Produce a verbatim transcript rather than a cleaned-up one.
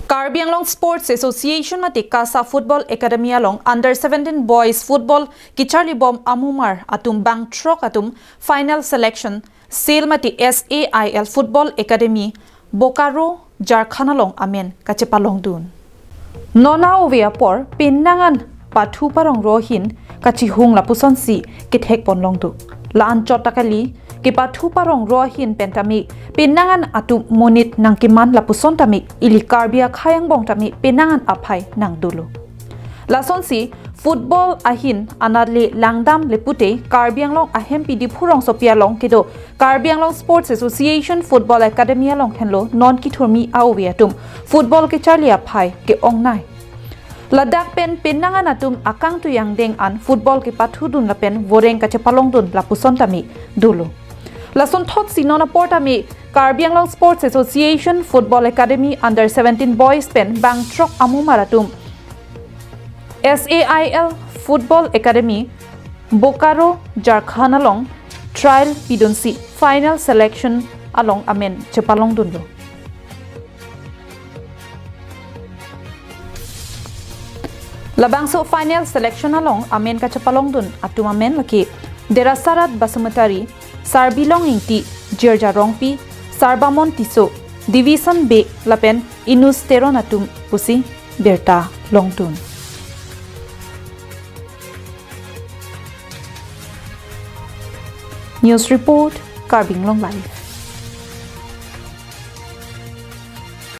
Karbi Anglong Sports Association mate KASA Football Academy along under seventeen boys football kecharlibom amumar atum bangthrok atum final selection SAIL mate S A I L Football Academy Bokaro Jharkhand along amen kachepalongdun. Non a-ove apor penang an pathu parongro ahin kachihung lapusonsi kethekponlongdun. La-an chot ta kali, kepathu parongro ahin pen tame penang an atum monit nangkeman lapuson tame ili Karbi akhei angbong tame penang an aphai nangdolo. Lasonsi football ahin anat le langdamle pute Karbi Anglong ahempi Diphu rongsopi along kedo Karbi Anglong Sports Association Football Academy along henlo non kithurmi a-ove atum football kecharli aphai ke-ongnei. Ladak pen penang an atum akangtui angdeng an football kepathudun lapen voreng kachepalongdun lapuson tame dolo. Lasonthotsi non apor tame Karbi Anglong Sports Association Football Academy under seventeen boys pen bangthrok amumar atum S A I L Football Academy Bokaro Jharkhand along trial pidunsi final selection along amen chepalongdunlo. Labangso final selection along amen kachepalongdun atum amen lake Derasarat Basumatary, Sarbilong Ingti, Jirja Rongpi, Sarbamon Tisso, Division Bey lapen Inus Teron atum pusi birta longdun. News report, Karbi Anglong Live.